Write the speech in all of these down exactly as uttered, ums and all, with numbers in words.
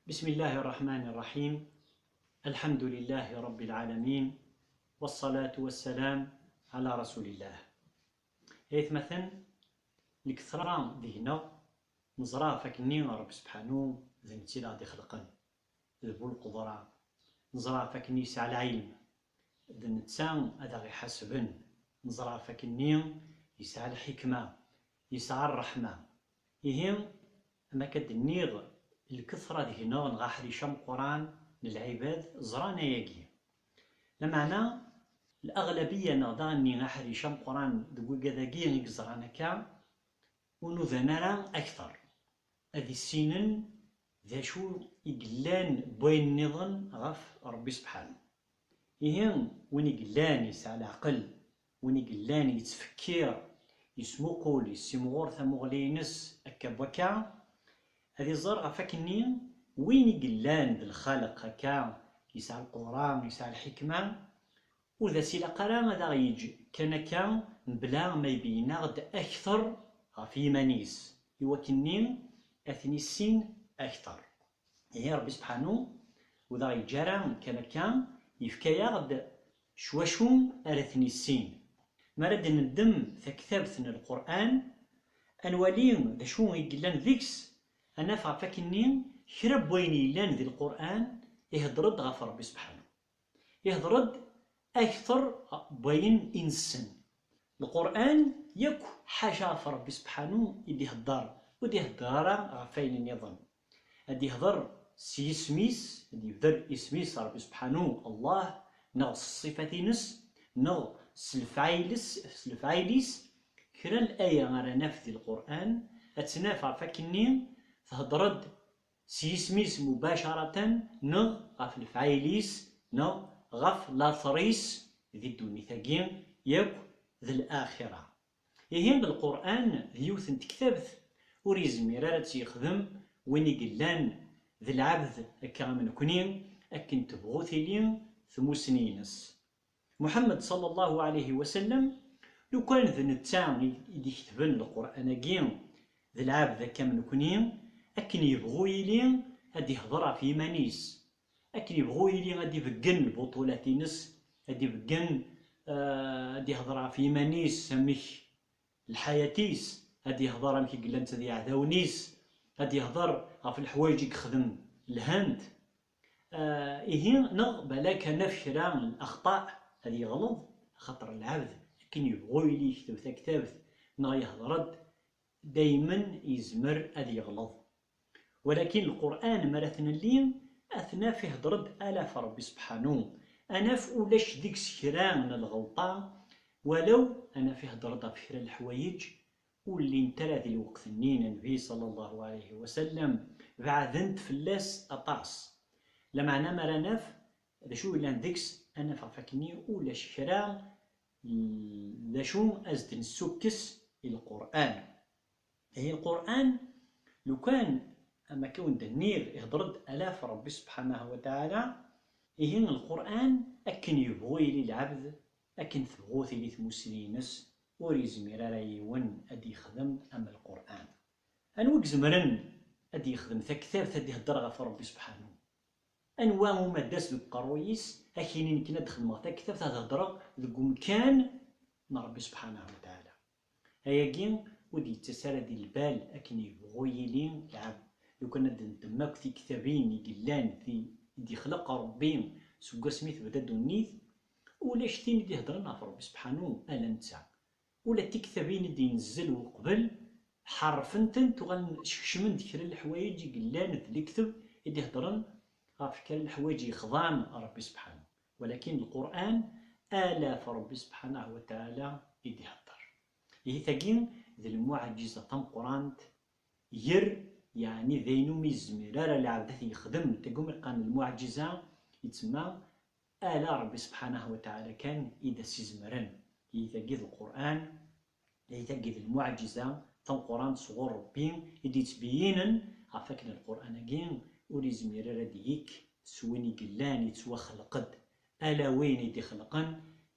بسم الله الرحمن الرحيم. الحمد لله رب العالمين. والصلاة والسلام على رسول الله. Ay atmaten, lketṛa deg-neɣ, neẓra ɣef akkenni Ṛebbi Sebḥanu d netta i aɣ-d-ixelqen, d bu lqudṛa, neẓra ɣef akkenni yesɛa lɛilm, d netta ad aɣ-iḥasben, neẓra ɣef akkenni yesɛa lḥikma, yesɛa ṛṛeḥma. Ihi, am akka d-nniɣ, lketṛa deg-neɣ neɣ aḥric ameqqran n lɛibad ẓran ayagi. Lameɛna, laɣlabiya neɣ daɣenni aḥric ameqqran deg wigad-agi i yeẓran akka, ur nudan ara akteṛ ad issinen d acu i yellan n wayen nniḍen ɣef Ṛebbi Sebḥanu. Ihi, win i yellan yesɛa leɛqel, win i yellan yettfekkir, yesmuqul, yessimɣur tamuɣli-ines akka n wakka, ad iẓer ɣef akkenni win i yellan d lxaliq akka, yesɛa lqudṛa, yesɛa lḥikma, ur d as-ilaq ara ad aɣ-yeǧǧ kan akka mebla ma ibeyyen-aɣ-d akteṛ ɣef yiman-is, i wakkenni ad t-nissin akteṛ. Ihi Ṛebbi Sebḥanu ur d aɣ-yeǧǧa ara kan akka, yefka-yaɣ-d s wacu ara t-nissin. Mi ara d-neddem taktabt n Lqur'an, ad nwali d acu i yellan deg-s, ad naf ɣef akkenni kra n wayen yellan di Lqur'an iheddeṛ-d ɣef Ṛebbi Sebḥanu. Iheddeṛ-d akteṛ n wayen i nessen. Lqur'an yakk ḥaca ɣef Ṛebbi Sebḥanu i d-iheddeṛ, ur d-iheddeṛ ara ɣef wayen nniḍen. Ad d-ihdeṛ s yisem-is, ad d-ibder isem-is Ṛebbi Sebḥanu, Allah, neɣ s ṣṣifat-ines, neɣ s lefɛayel-is, s lefɛayel-is. Kra n laya ara naf di Lqur'an, ad tt-naf ɣef akkenni theddeṛ-d s yisem-is mubacaratan, neɣ ɣef lefɛayel-is, neɣ ɣef later-is di ddunit-agi yakk d laxira. Ihi, Lqur'an d yiwet n tektabt ur yezmir ara ad tt-yexdem win i yellan d lɛebd akka am nekni, akken tebɣu tili tmussni-ines. Muḥemmed ṣalla Llahu ɛalayhi wa sallam, lukan d netta i, i d-iketben Lqur'an-agi, d lɛebd akka am nekni, akken yebɣu yili ad d-ihdeṛ ɣef yiman-is, akken yebɣu yili ad d-ibeggen lbuṭulat-ines, ad d-ibeggen, eh, ad d-ihdeṛ ɣef yiman-is, amek lḥayat-is, ad d-ihdeṛ amek i llan d yeɛdawen-is, ad d-ihdeṛ ɣef leḥwayeǧ i yexdem lhant. Ah, ihi, neɣ balak ad naf kra n laxṭaɛ ad yeɣleḍ, axaṭer lɛebd akken yebɣu yili yekteb taktabt neɣ yehdeṛ-d, daymen yezmer ad yeɣleḍ. Walakin Lqur'an, mi ara t-nelli, ad t-naf ihdeṛ-d ala ɣef Ṛebbi Sebḥanu, ad naf ulac deg-s kra n lɣelṭa, walaw ad naf ihdeṛ-d ɣef kra n leḥwayeǧ ur llint ara di lweqt-nni n Nnbi ṣalla Llahu ɛalayhi wa sallam, beɛdent fell-as aṭas. Lameɛna mi ara naf d acu yellan deg-s, ad naf ɣef akkenni ulac kra n d acu as-d-nessukkes i Lqur'an. Ihi Lqur'an, lukan, am akka wen-d-nniɣ, ihdeṛ-d ala ɣef Ṛebbi Sebḥanahu wa Taɛala, ihi Lqur'an, akken yebɣu yili lɛebd, akken tebɣu tili tmussni-ines, ur yezmir ara yiwen ad yexdem am Lqur'an. Anwa i izemren ad yexdem taktabt ad d-ihdeṛ ɣef Ṛebbi Sebḥanu? Anwa umi ad d-tas deg uqerruy-is, ad k-yini nekkni ad d-xedmeɣ taktabt ad hedṛeɣ deg umkan n Ṛebbi Sebḥanahu wa Taɛala? Ayagi ur d-yettas ara di lbal akken yebɣu yili lɛebd. Lukan ad d-neddem akk tiktabin i yellan di, i d-yexleq Ṛebbi seg wasmi tebda ddunit, ulac tin i d-ihedṛen ɣef Ṛebbi Sebḥanu ala netta. Ula d tiktabin i d-inezzel uqbel, ḥerrfen-tent, uɣalen skecmen-d kra n leḥwayeǧ i yellan d lekdeb i d-ihedṛen ɣef kra n leḥwayeǧ yexḍan Ṛebbi Sebḥanu. Walakin Lqur'an, ala ɣef Ṛebbi Sebḥanahu wa Taɛala i d-iheddeṛ. Ihi tagi d lmuɛǧiza tameqqrant, ger, yeɛni d ayen umi yezmir ara lɛebd ad t-yexdem. Tagi umi qqaren lmuɛǧiza, yettsemma ala Ṛebbi Sebḥanahu wa Taɛala kan i d as-izemren. Ihi tagi d Lqur'an, ihi tagi d lmuɛǧiza tameqqrant sɣur Ṛebbi i d-yettbeyyinen ɣef wakken Lqur'an-agi ur yezmir ara ad d-yekk s win i yellan yettwaxleq-d, ala win i d-ixelqen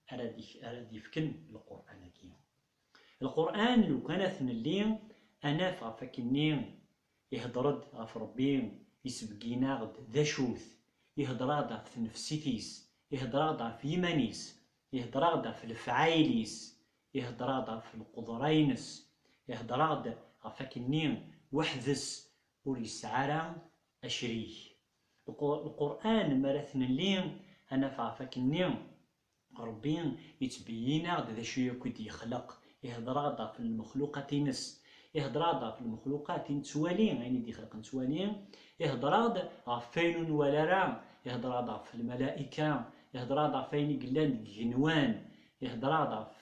ara d-, ara d-yefken Lqur'an-agi. Lqur'an, lukan ad t-nelli, ad naf ɣef akkenni ihdeṛ-d ɣef Ṛebbi, Isbeggen-aɣ-d d acu-t, ihedder-aɣ-d ɣef tnefsit-is, ihedder-aɣ-d ɣef yiman-is, ihedder-aɣ-d ɣef lefɛayel-is, ihedder-aɣ-d ɣef lqudra-ines, ihedder-aɣ-d ɣef akkenni weḥd-s ur yesɛi ara acrik. Lqu-, Lqur'an, mi ara t-nelli, ad naf ɣef akkenni Ṛebbi yettbeyyin-aɣ-d d acu akk i d-yexleq, ihedder-aɣ-d ɣef lmexluqat-ines, ihedder-aɣ-d ɣef lmexluqat i nettwali, ayen i d-yexleq nettwali, ihedder-aɣ-d ɣef wayen ur nwala ara, ihedder-aɣ-d ɣef lmalaika, ihedder-aɣ-d ɣef wayen i yellan deg igenwan, ihedder-aɣ-d ɣef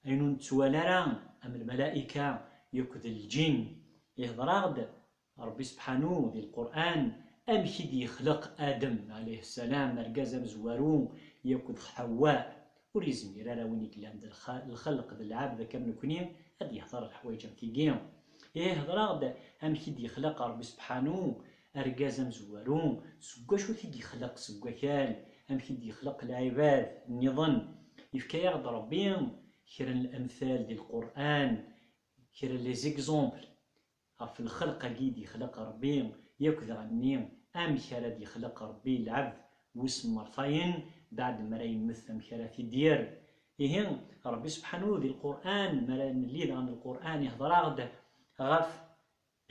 ayen ur nettwali ara, am lmalaika yakk d lǧin, ihedder-aɣ-d Ṛebbi Sebḥanu di Lqur'an amek i d-yexleq Adem ɛalayhi ssalam, argaz amezwaru, yakk d Ḥewwa. Ur yezmir ara win i yellan d lxa-, lxelq d lɛebd akka am nekni ad d-yehder leḥwayeǧ am tigi. Ihedder-aɣ-d amek i d-yexleq Ṛebbi Sebḥanu argaz amezwaru, seg wacu i t-id-yexleq seg wakal, amek i d-yexleq lɛibad nniḍen. Yefka-yaɣ-d Ṛebbi kra n lemtal di Lqur'an, kra n les exemples ɣef lxelq-agi i d-yexleq Ṛebbi, yakk daɣenni amek ara d-yexleq Ṛebbi lɛebd wis mmertayen, beɛd mi ara yemmet, amek ara t-id-yerr. Ihi, Ṛebbi Sebḥanu di Lqur'an, mi ara nelli daɣen Lqur'an, ihder-aɣ-d ɣef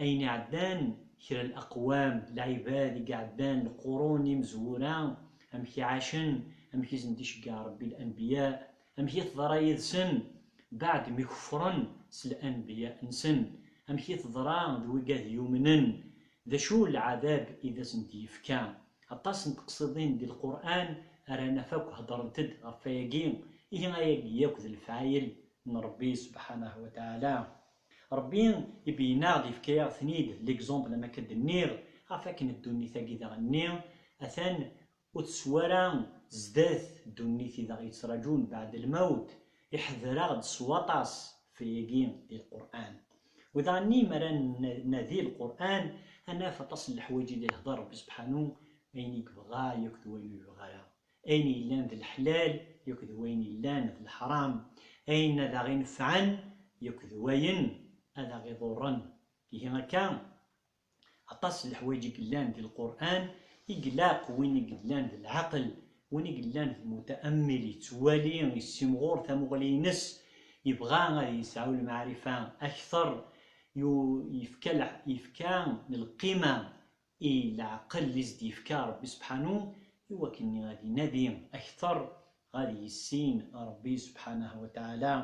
ayen iɛeddan, kra n leqwam, lɛibad i iɛeddan, lqurun imezwura, amek i ɛacen, amek i sen-d-iceggeɛ Ṛebbi lanbiya, amek i teḍra yid-sen, beɛd mi kefren s lanbiya-nsen, amek i teḍra d wigad yumnen, d acu lɛadab i d asen-d-yefka. Aṭas n teqsiḍin di Lqur'an ara naf akk heddrent-d ɣef wayagi, ihi ayagi yakk d lefɛayel n Ṛebbi Sebḥanahu wa Taɛala. Ṛebbi ibeyyen-aɣ-d, yefka-yaɣ-ten-id, l'exemple, am akka d-nniɣ, ɣef akken ddunit-agi daɣen-nni, atan ur teswa ara zdat ddunit i d aɣ-yettraǧun beɛd lmawt, iḥder-aɣ-d s waṭas f wayagi di Lqur'an. U daɣen-nni, mi ara n-, nadi Lqur'an, ad naf aṭas n leḥwayeǧ i d-ihder Ṛebbi Sebḥanu, ayen i yebɣa yakk d wayen ur yebɣi ara, ayen yellan d leḥlal yakk d wayen yellan d leḥram, ayen ad aɣ-inefɛen yakk d wayen ad aɣ-iḍurren. Ihi akka, aṭas n leḥwayeǧ i yellan di Lqur'an, i ilaq win i yellan d lɛaqel, win i yellan d mutaammil, yettwali, yessimɣur tamuɣli-ines, yebɣa ad yesɛu lmeɛrifa akter, yu-, yefka leh-, yefka lqima i leɛqel i s-d-yefka Ṛebbi Sebḥanu, i wakken ad inadi akter, ad yissin Ṛebbi Sebḥanahu wa Taɛala.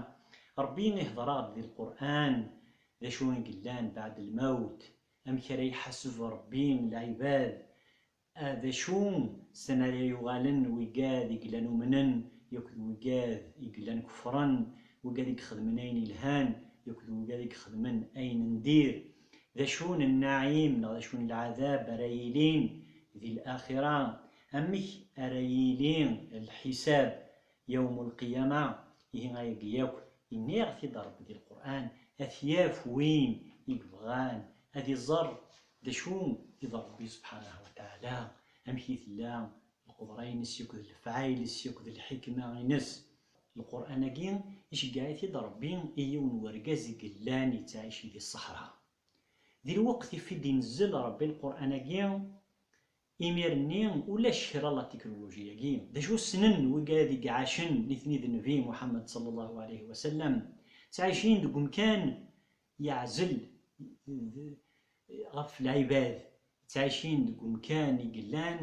Ṛebbi ihder-aɣ-d di Lqur'an d acu i yellan beɛd lmawt, amek ara iḥaseb Ṛebbi lɛibad, a, d acu s ara yuɣalen wigad i yellan umnen yakk d wigad i yellan kefren, wigad i ixedmen ayen ilhan yakk d wigad i ixedmen ayen n dir, d acu n nnaɛim neɣ d acu n lɛadab ara yilin di laxira, amek ara yili lḥisab yawm lqiyama. Ihi ayagi yakk, yenna-yaɣ-t-id Ṛebbi di Lqur'an, ad t-yaf win i yebɣan ad iẓer d acu i d Ṛebbi Sebḥanahu wa Taɛala, amek i tella lqudra-ines yakk d lefɛayel-is yakk d lḥikma-ines. Lqur'an-agi iceggeɛ-it-id Ṛebbi i yiwen n wergaz i yellan yettɛici di ṣṣeḥra. Di lweqt i f-, i d-inezzel Ṛebbi Lqur'an-agi, imir-nni ulac kra la tiknuluji-agi. D acu ssnen wigad i iɛacen nitni d Nnbi Muḥemmed ṣalla Llahu ɛalayhi wa sallam? Ttɛicin deg umkan yeɛzel ɣef lɛibad, ttɛicin deg umkan i yellan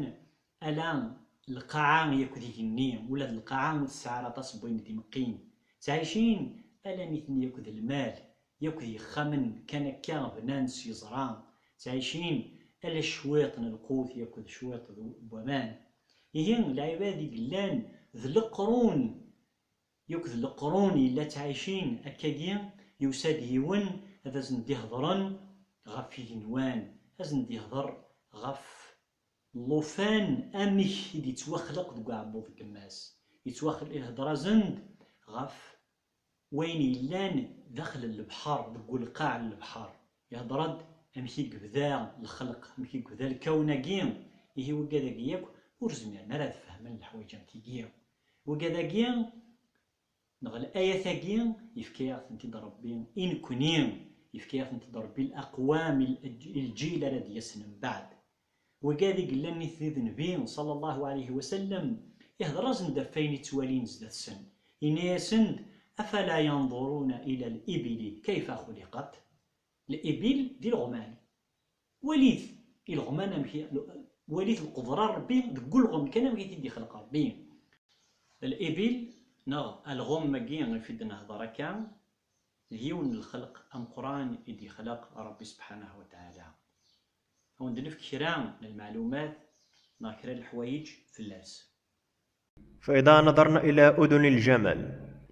ala lqaɛa yakk d igenni, ula d lqaɛa ur tesɛi ara aṭas n wayen d-imeqqin. Ttɛicin ala nitni yakk d lmal, yakk d yexxamen kan akka bnan s yeẓra. Ttɛicin ala cwiṭ n lqut yakk d cwiṭ d, n waman. Ihi, lɛibad i yellan d leqrun, yakk d leqrun yella ttɛicin akkagi, yusa-d yiwen ad asen-d-ihedren ɣef igenwan, ad asen-d-ihder ɣef llufan, amek i d-yettwaxleq deg uɛebbuḍ n yemma-s. Yettwaxleq, ihedder-asen-d ɣef wayen yellan daxel n lebḥer, deg ulqaɛ n lebḥer. Ihedder-d amek i yebda lxelq, amek i yebda lkawn-agi. Ihi wigad-agi yakk ur zmiren ara ad fehmen leḥwayeǧ am tigi. Wigad-agi, neɣ layat-agi, yefka-yaɣ-tent-id Ṛebbi i nekni, yefka-yaɣ-tent-id Ṛebbi i laqwam, i lǧ-, i lǧil ara d-yasen mbeɛd. Wigad i yellan nitni d Nnbi, ṣalla Llahu ɛalayhi wa sallam, ihdeṛ-asen-d ɣef wayen i ttwalin zdat-sen. Yenna-yasen-d: "Afala yanḍuruna ila l-ibili kayfa xuliqat?" L-ibil d ileɣman. Walit ileɣman amek i, walit lqedra n Ṛebbi deg ulɣem kan amek i t-id-ixleq Ṛebbi. L-ibil neɣ alɣem-agi i d-nehdeṛ akka, d yiwen n lxelq ameqqran i d-yexleq Ṛebbi subḥanahu wa taɛala. Ad wen-d-nefk kra n lmeɛlumat neɣ kra n leḥwayeǧ fell-as. فإذا نظرنا إلى أذن الجمل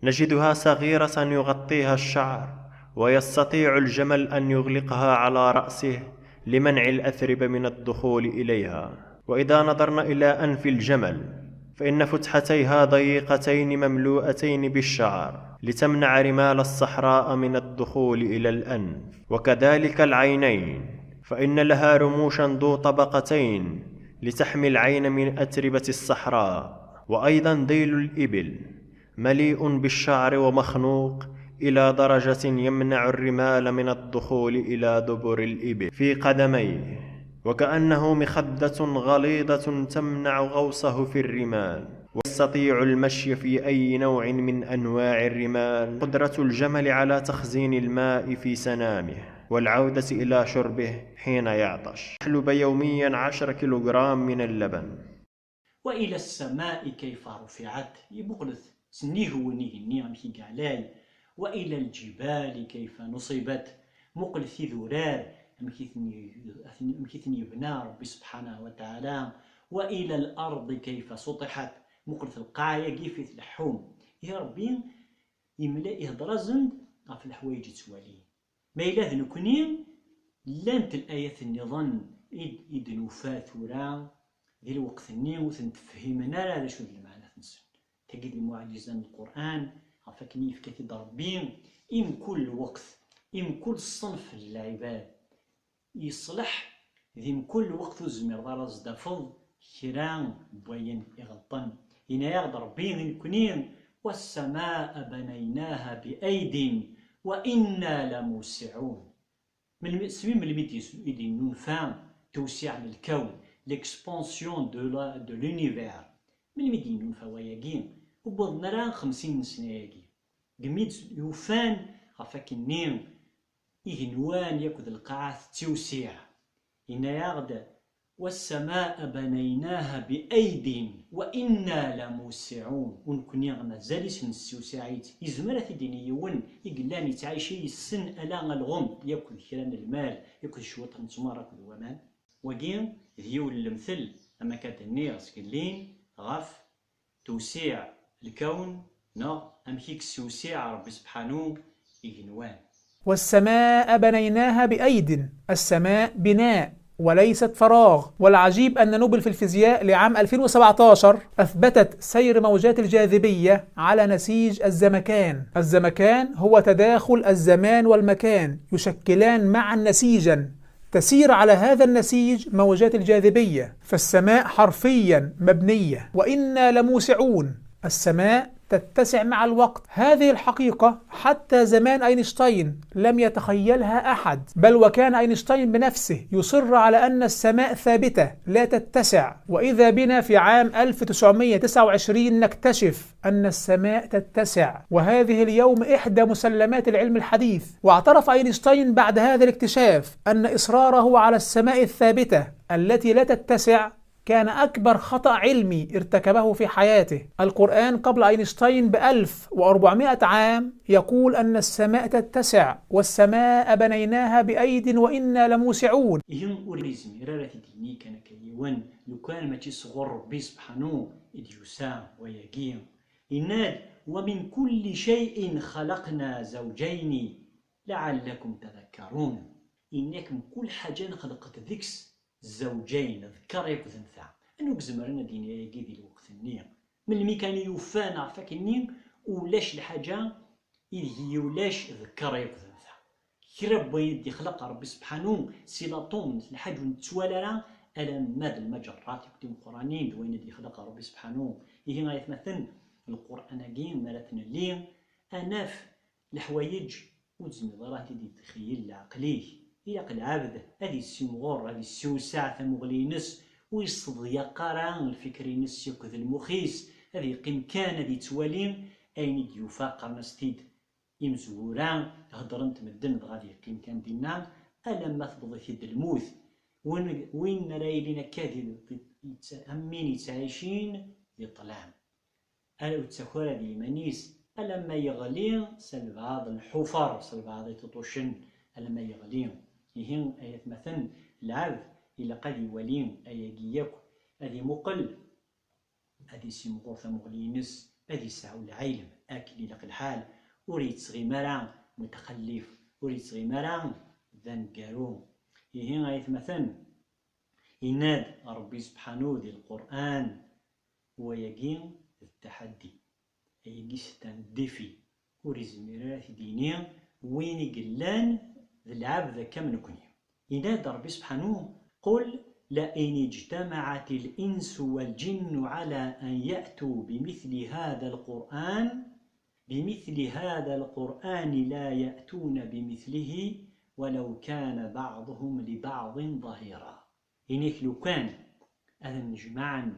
نجدها صغيرة يغطيها الشعر، ويستطيع الجمل أن يغلقها على رأسه لمنع الأتربة من الدخول إليها. وإذا نظرنا إلى أنف الجمل فإن فتحتيها ضيقتين مملوءتين بالشعر لتمنع رمال الصحراء من الدخول إلى الأنف، وكذلك العينين فإن لها رموشا ذو طبقتين لتحمي العين من أتربة الصحراء. وأيضا ذيل الإبل مليء بالشعر ومخنوق إلى درجة يمنع الرمال من الدخول إلى دبر الإبل في قدميه، وكأنه مخدة غليظة تمنع غوصه في الرمال، ويستطيع المشي في أي نوع من أنواع الرمال. قدرة الجمل على تخزين الماء في سنامه والعودة إلى شربه حين يعطش. يحلب يوميا عشرة كيلوغرام من اللبن. وإلى السماء كيف رفعت، imuqlet s nnig-wen igenni amek i yeɛlay. وإلى الجبال كيف نصبت، muqlet idurar amek i ten-, amek i ten-yebna Ṛebbi subḥanahu wa taɛala. وإلى الأرض كيف سطحت، muqlet lqaɛa-agi f i tleḥḥum. Ihi Ṛebbi yemla, ihdeṛ-asen-d ɣef leḥwayeǧ i ttwalin. Ma yella d nekni, llant layat nniḍen i d, i d-nufa tura di lweqt-nni ur ten-tefhimen ara d acu d lmeɛnat-nsen. Tagi d lmuɛǧiza n Lqur'an, ɣef akken i yefka-t-id Ṛebbi i mkul lweqt, i mkul ṣṣenf n lɛibad. Yeṣleḥ di mkul lweqt, ur tezmireḍ ara ad s-d-tafeḍ kra n wayen iɣelṭen. Yenna-yaɣ-d Ṛebbi i nekni: "والسماء بنيناها بأيد وإنا لموسعون." Melmi, seg melmi i d-yennulfa tewsiɛ n lkawn, l'expansion de la, de l'univers? Melmi i d-yennulfa wayagi? Ur wwiḍen ara xemsin n ssna-agi. Deg mi d-yufan ɣef wakken-nni igenwan yakk d lqaɛa tettiwsiɛ. Yenna-yaɣ-d: "والسماء بنيناها بأيد وإنا لموسعون." U nekni mazal-itt nessiwsiɛ-itt. Yezmer ad t-id-yini yiwen i yellan yettɛici yessen ala alɣem yakk d kra n lmal yakk d cwiṭ n ttmer akked waman. Wagi d yiwen n lemtel, am akka d-nniɣ, zgellin ɣef tewsiɛ lkawn neɣ amek i yessiwsiɛ Ṛebbi subḥanu igenwan. والسماء بنيناها بأيد. السماء بناء وليست فراغ. والعجيب أن نوبل في الفيزياء لعام ألفين وسبعتاشر أثبتت سير موجات الجاذبية على نسيج الزمكان. الزمكان هو تداخل الزمان والمكان، يشكلان معا نسيجا، تسير على هذا النسيج موجات الجاذبية. فالسماء حرفيا مبنية، وإنا لموسعون. السماء تتسع مع الوقت. هذه الحقيقة حتى زمان أينشتاين لم يتخيلها أحد، بل وكان أينشتاين بنفسه يصر على أن السماء ثابتة لا تتسع. وإذا بنا في عام ألف وتسعمية وتسعة وعشرين نكتشف أن السماء تتسع، وهذه اليوم إحدى مسلمات العلم الحديث. واعترف أينشتاين بعد هذا الاكتشاف أن إصراره على السماء الثابتة التي لا تتسع كان أكبر خطأ علمي ارتكبه في حياته. القرآن قبل أينشتاين بألف وأربعمائة عام يقول أن السماء تتسع: "والسماء بنيناها بأيد وإنا لموسعون". Ihi ur yezmir ara ad t-id-yini kan akka yiwen, lukan mačči sɣur Ṛebbi subḥanu i d-yusa wayagi. Yenna-d: "ومن كل شيء خلقنا زوجين لعلكم تذكرون." Yenna-k mkul ḥaǧa nexleq-d deg-s zzawǧayn, ḍekker akked nta. Anwa i izemren ad d-yini ayagi di lweqt-nni? Melmi kan i yufan ɣef wakken-nni ulac lḥaǧa ideg i ulac ḍekker akked nta. Kra n wayen i d-yexleq Ṛebbi subḥanu, si laṭum, lḥaǧa ur nettwali ara, alamma d lmaǧerrat akked timeqqranin d wayen i d-yexleq Ṛebbi subḥanu. Ihi ay atmaten, Lqur'an-agi mi ara t-nelli, ad naf leḥwayeǧ ur tezmireḍ ara ad t-id-txeyyel leɛqel-ik. Ilaq lɛebd ad issimɣur, ad issiwseɛ tamuɣli-ines, ur yesseḍyaq ara lfikr-ines akked lmux-is, ad yeqqim kan ad yettwali ayen i d-yufa, qqaren-as-t-id imezwura, heddren-t medden, dɣa ad yeqqim kan dinna alamma tewweḍ-it-id lmut. Win, win ara yilin akka di, di, yettɛemmin yettɛicin di ṭṭlam. Ara ur yettaker ara d yiman-is alamma yeɣli s albaɛḍ n lḥufar, s albaɛḍ iṭuṭucen, alamma yeɣli. Ihi, ay atmaten, lɛebd ilaq ad iwali ayagi yakk, ad imuqel, ad isimɣur tamuɣli-ines, ad isɛu lɛilm akken ilaq lḥal, ur yettɣim ara mutxallif, ur yettɣim ara d aneggaru. Ihi, ay atmaten, yenna-d Ṛebbi subḥanu di Lqur'an, wayagi d ttaḥaddi, ayagi c'est un défi, ur izmir ara ad t-id-yini win i yellan d lɛebd akka am nekni. Yenna-d Ṛebbi subḥanu: قل لئن اجتمعت الإنس والجن على أن يأتوا بمثل هذا القرآن، بمثل هذا القرآن لا يأتون بمثله ولو كان بعضهم لبعض ظهيرا. Ini-k, lukan ad nnejmaɛen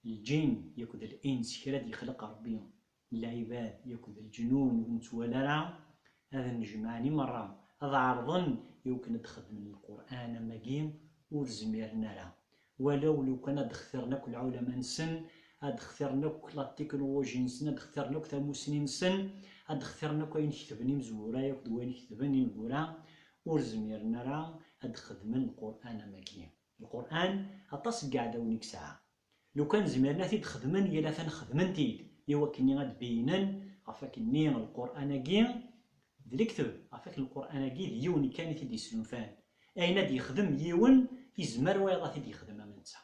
lǧin yakk d lins, kra d-yexleq Ṛebbi, lɛibad yakk d leǧnun ur nettwali ara, ad nnejmaɛen i merra, ad ɛerḍen i wakken ad xedmen Lqur'an am wagi, ur zmiren ara. Walaw lukan ad xtiren akk lɛulama-nsen, ad xtiren akk la technologie-nsen, ad xtiren akk tamussni-nsen, ad xtiren akk ayen ketben imezwura yakk d wayen ketben ineggura, ur zmiren ara ad xedmen Lqur'an am wagi. Lqur'an, aṭas n yiɛdawen i yesɛa. Lukan zmiren ad t-id-xedmen, yal atan xedmen-t-id, i wakken ad d-beyynen ɣef wakken-nni Lqur'an-agi d lekdeb, ɣef wakken Lqur'an-agi d yiwen kan i t-id-yesnulfan. Ayen ad d-yexdem yiwen, izmer wayeḍ ad t-id-yexdem am netta.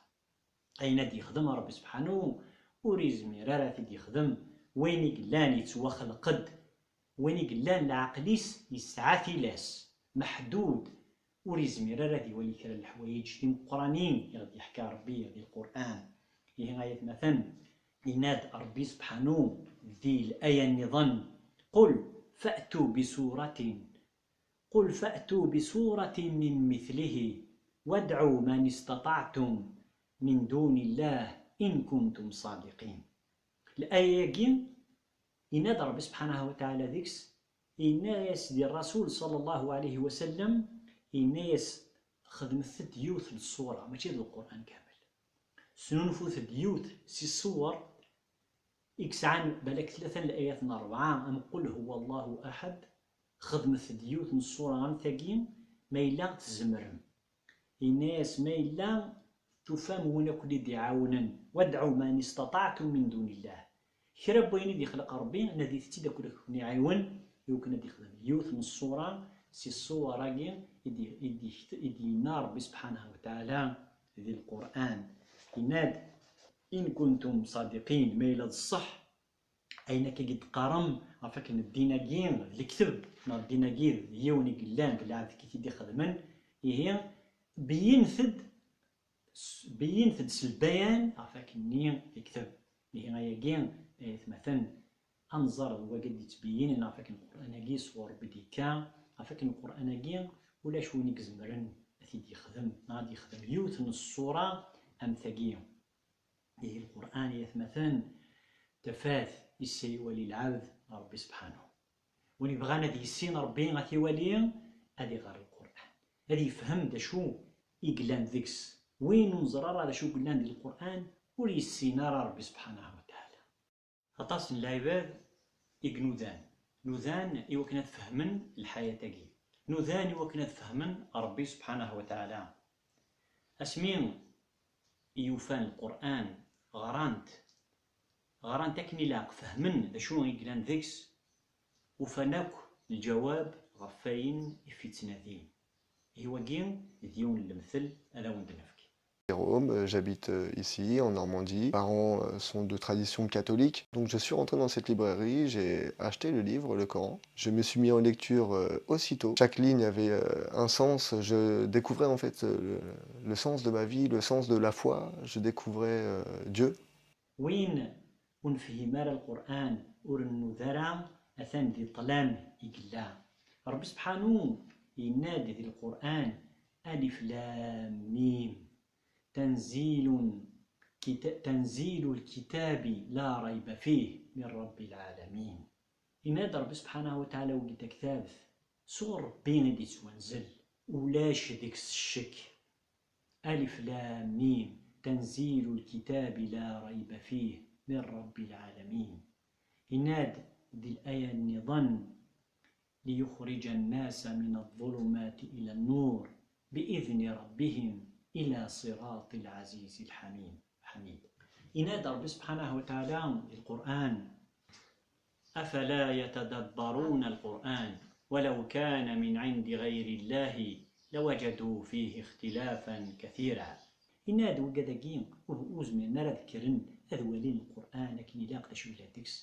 Ayen ad d-yexdem Ṛebbi subḥanu, ur izmir ara ad t-id-yexdem wayen i yellan yettwaxleq-d, win i yellan leɛqel-is yesɛa tilas, meḥdud, ur izmir ara ad iwali kra n leḥwayeǧ timeqqranin i ɣ-d-yeḥka Ṛebbi di Lqur'an. Ihi, ay atmaten, yenna-d Ṛebbi subḥanu di laya nniḍen: قل فأتوا بسورة، قل فأتوا بسورة من مثله وادعوا من استطعتم من دون الله إن كنتم صادقين. Laya-agi, yenna-d Ṛebbi subḥanahu wa taɛala deg-s, yenna-yas di Ṛṛasul ṣalla Llahu ɛalayhi wa sallam, yenna-yas: xedmet-d yiwet n ṣṣura, mačči d Lqur'an kamel. Snunfut-d yiwet si ṣṣuwar i yesɛan balak tlata n layat n ṛebɛa, am قل هو الله أحد, xedmet-d yiwet n ṣṣura am tagi, ma yella tzemrem. Yenna-yas: ma yella tufam win akk i d-iɛawnen, وادعوا من استطعتم من دون الله. Kra n wayen i d-ixleq Ṛebbi, nadit-tt-id akken ad ken-iɛiwen i wakken ad d-ixdem yiwet n ṣṣura si ṣṣuwar-agi i d-, i d-, i d-yenna Ṛebbi subḥanahu wa taɛala di Lqur'an. Yenna-d: إن كنتم صادقين, ma yella d ṣṣeḥ ayen akka i d-teqqarem ɣef wakken ddin-agi d lekdeb, neɣ ddin-agi d yiwen i yellan d lɛebd i t-id-ixedmen, ihi beyyinet-d s-, beyyinet-d s lbayan ɣef wakken-nni yekteb. Ihi ayagi, ay atmaten, ad nẓer d wagi d-yettbeyyinen ɣef wakken Lqur'an-agi sɣur Ṛebbi d-yekka, ɣef wakken Lqur'an-agi ulac win i izemren ad t-id-yexdem, neɣ ad yexdem yiwet n ṣṣura am tagi. Ihi Lqur'an, ay atmaten, d tafat i s-iwali lɛebd Ṛebbi subḥanahu. Win ibɣan ad yissin Ṛebbi, ad t-iwali, ad iɣer Lqur'an, ad yefhem d acu i yellan deg-s. Win ur neẓri ara d acu i yellan di Lqur'an, ur yessin ara Ṛebbi subḥanahu wa taɛala. Aṭas n lɛibad i inudan, nudan i wakken ad fehmen lḥayat-agi, nudan i wakken ad fehmen Ṛebbi subḥanahu wa taɛala. Asmi i yufan Lqur'an, ɣran-t, ɣran-t akken ilaq, fehmen d acu i yellan deg-s, ufan akk lǧawab ɣef wayen i f-ittnadin. Ihi wagi d yiwen n lemtel ad awen-d-nefk. Jérôme, euh, j'habite, euh, ici, en Normandie. Mes parents, euh, sont de tradition catholique. Donc, je suis rentré dans cette librairie, j'ai acheté le livre, le Coran. Je me suis mis en lecture, euh, aussitôt. Chaque ligne avait, euh, un sens. Je découvrais, en fait, euh, le, le sens de ma vie, le sens de la foi. Je découvrais, euh, Dieu. Win ur nefhim ara Lqur'an, ur nnud ara, atan di ṭṭlam i yella. Ṛebbi subḥanu Yenna-d di Lqur'an: ألف لام ميم، تنزيل كتا-، تنزيل الكتاب لا ريب فيه من رب العالمين. Yenna-d Ṛebbi subḥanahu wa taɛala: wagi d aktab sɣur Ṛebbi i d-yettwanzel, ulac deg-s ccek. ألف لام ميم، تنزيل الكتاب لا ريب فيه من رب العالمين. Yenna-d di laya nniḍen: ليخرج الناس من الظلمات إلى النور بإذن ربهم إلى صراط العزيز الحميد. Yenna-d Ṛebbi subḥanahu wa taɛala di Lqur'an: أفلا يتدبرون القرآن ولو كان من عند غير الله لوجدوا فيه اختلافا كثيرا. Yenna-d wigad-agi ur, ur zmiren ara ad kkren ad walin Lqur'an akken ilaq d acu yella deg-s.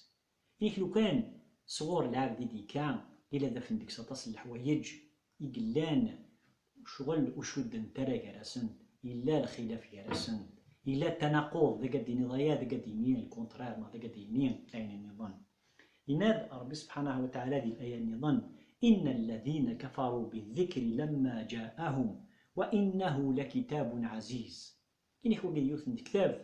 Yak lukan sɣur lɛebd i d-yekka, ila d afen deg-s aṭas n leḥwayeǧ i yellan ccɣel ur cuddent ara gar-asent, yella lxilaf gar-asent, yella tanaqud, d akka d-tiniḍ aya, d akka d-yini lkuntrar, neɣ d akka d-yini ayen nniḍen. Yenna-d Ṛebbi subḥanahu wa taɛala di laya nniḍen: إن الذين كفروا بالذكر لما جاءهم وإنه لكتاب عزيز. Ini-k wagi d yiwet n tektabt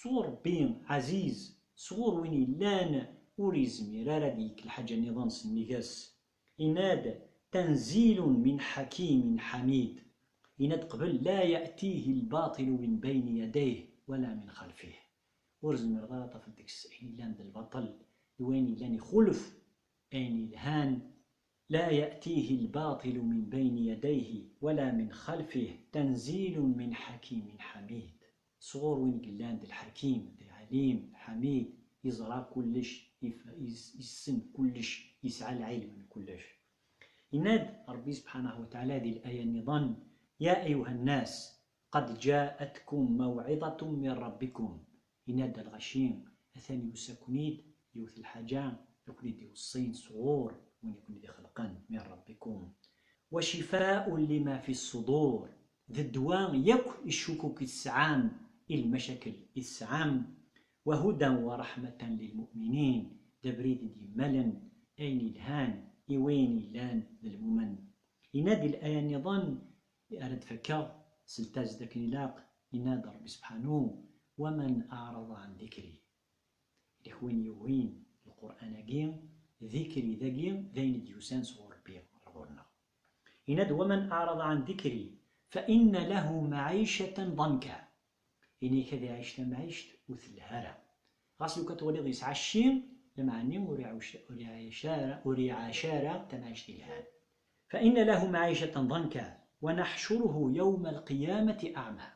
sɣur Ṛebbi ɛziz, sɣur win yellan ur yezmir ara ad yekk lḥaǧa nniḍen s nnig-s. Yenna-d: تنزيل من حكيم حميد. Yenna-d qbel: لا يأتيه الباطل من بين يديه ولا من خلفه. Ur zmireḍ ara ad tafeḍ deg-s ayen yellan d lbaṭel, d wayen yellan ixulef ayen yelhan. لا يأتيه الباطل من بين يديه ولا من خلفه تنزيل من حكيم حميد. Sɣur win yellan d lḥakim, d lɛalim, lḥamid, yeẓra kullec, yef-, yes-, yessen kullec, yesɛa lɛilm n kullec. Yenna-d Ṛebbi subḥanahu wa taɛala di laya nniḍen: يا أيها الناس قد جاءتكم موعظة من ربكم. Yenna-d a lɣaci, atan yusa-ken-id yiwet lḥaǧa i ken-id-iweṣṣin sɣur win i ken-id-ixelqen, من ربكم. وشفاء لما في الصدور, d ddwa yakk i ccukuk i tesɛam, i lmacakel i tesɛam. وهدى ورحمة للمؤمنين, d abrid i d-yemmalen ayen yelhan i wayen yellan d lmumen. Yenna-d di laya nniḍen ara d-fakkeɣ, seltaz-d akken ilaq, yenna-d Ṛebbi subḥanu: ومن أعرض عن ذكري. Yak win yuhin Lqur'an-agi, dikri dagi, d ayen i d-yusan sɣur Ṛebbi ɣur-neɣ. Yenna-d: ومن أعرض عن ذكري فإن له معيشة ضنكا. Ini-k ad iɛic tamɛict ur telha ara. Ɣas lukan twaliḍ yesɛa cci, lameɛna ur iɛuc-, ur iɛic ara, ur iɛac ara tamɛict yelhan. فإن له معيشة ضنكا ونحشره يوم القيامة أعمى.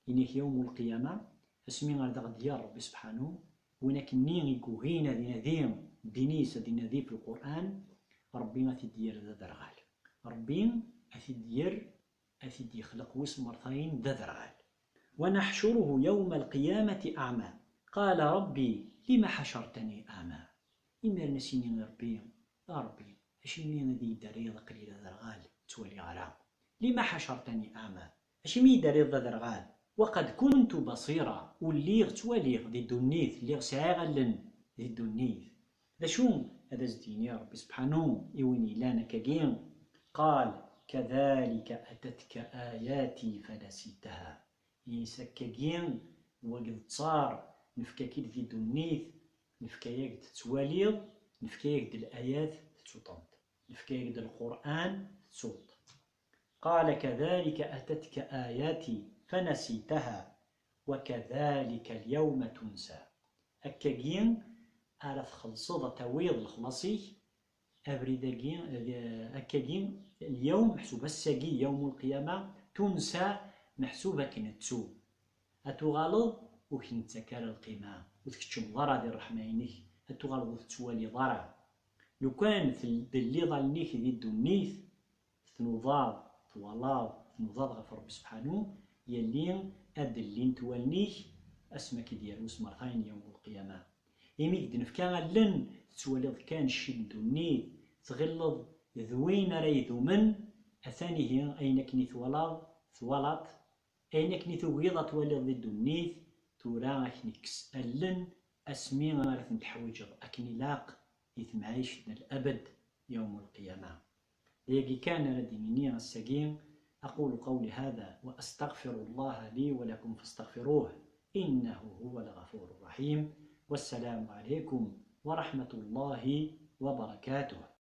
Ini-k yawm ulqiyama, asmi ara d aɣ-d-yerr Ṛebbi subḥanu, win akkenni i yugin ad inadi ddin-is, ad inadi f Lqur'an, Ṛebbi ad t-id-yerr d aderɣal. Ṛebbi ad t-id-yerr, ad t-id-yexleq wis mertayen d aderɣal. ونحشره يوم القيامة أعمى قال رب لم حشرتني أعمى. Imiren ad s-yini i Ṛebbi: A Ṛebbi, acimi ad iyi-d-terriḍ aql-i d aderɣal, ur ttwaliɣ ara? لم حشرتني أعمى. Acimi i yi-d-terriḍ d aderɣal? وقد كنت بصيرا, ur lliɣ ttwaliɣ di ddunit, lliɣ sɛiɣ allen di ddunit. D acu ad as-d-yini Ṛebbi subḥanu i win yellan akkagi? قال كذلك أتتك آياتي فنسيتها. Is akkagi, wagi d ttar, nefka-k-id di ddunit, nefka-yak-d tettwaliḍ, nefka-yak-d layat tettuḍ-tent, nefka-yak-d Lqur'an tettuḍ-t. قال كذلك أتتك آياتي فنسيتها وكذلك اليوم تنسى. Akkagi ara txellṣeḍ, ad tawiḍ lexlaṣ-ik, abrid-agi, eh, akkagi, اليوم, meḥsub ass-agi, يوم القيامة, تنسى, meḥsub ad k-nettu. Ad tuɣaleḍ ur k-nettak ara lqima, ur tkeččmeḍ ara di ṛṛeḥma-inek, ad tuɣaleḍ ur tettwaliḍ ara. Lukan tel-, telliḍ allen-ik di ddunit, tnuḍaḍ, twalaḍ, tnuḍaḍ ɣef Ṛebbi subḥanu, yali ad d-llint wallen-ik asmi ad k-id-yerr wis mertayen yawm ulqiyama. Imi i k-d-nefka allen, tettwaliḍ kan cci n ddunit, tɣilleḍ d win ara idumen, atan ihi ayen akken i twalaḍ, twalaḍ-t, ayen akken i tugiḍ ad twaliḍ di ddunit, tura ad k-nekkes allen asmi ara ten-teḥwiǧeḍ akken ilaq di temɛict n labed, yawm ulqiyama. D ayagi kan ara d-nini ass-agi. أقول قولي هذا وأستغفر الله لي ولكم فاستغفروه إنه هو الغفور الرحيم. والسلام عليكم ورحمة الله وبركاته.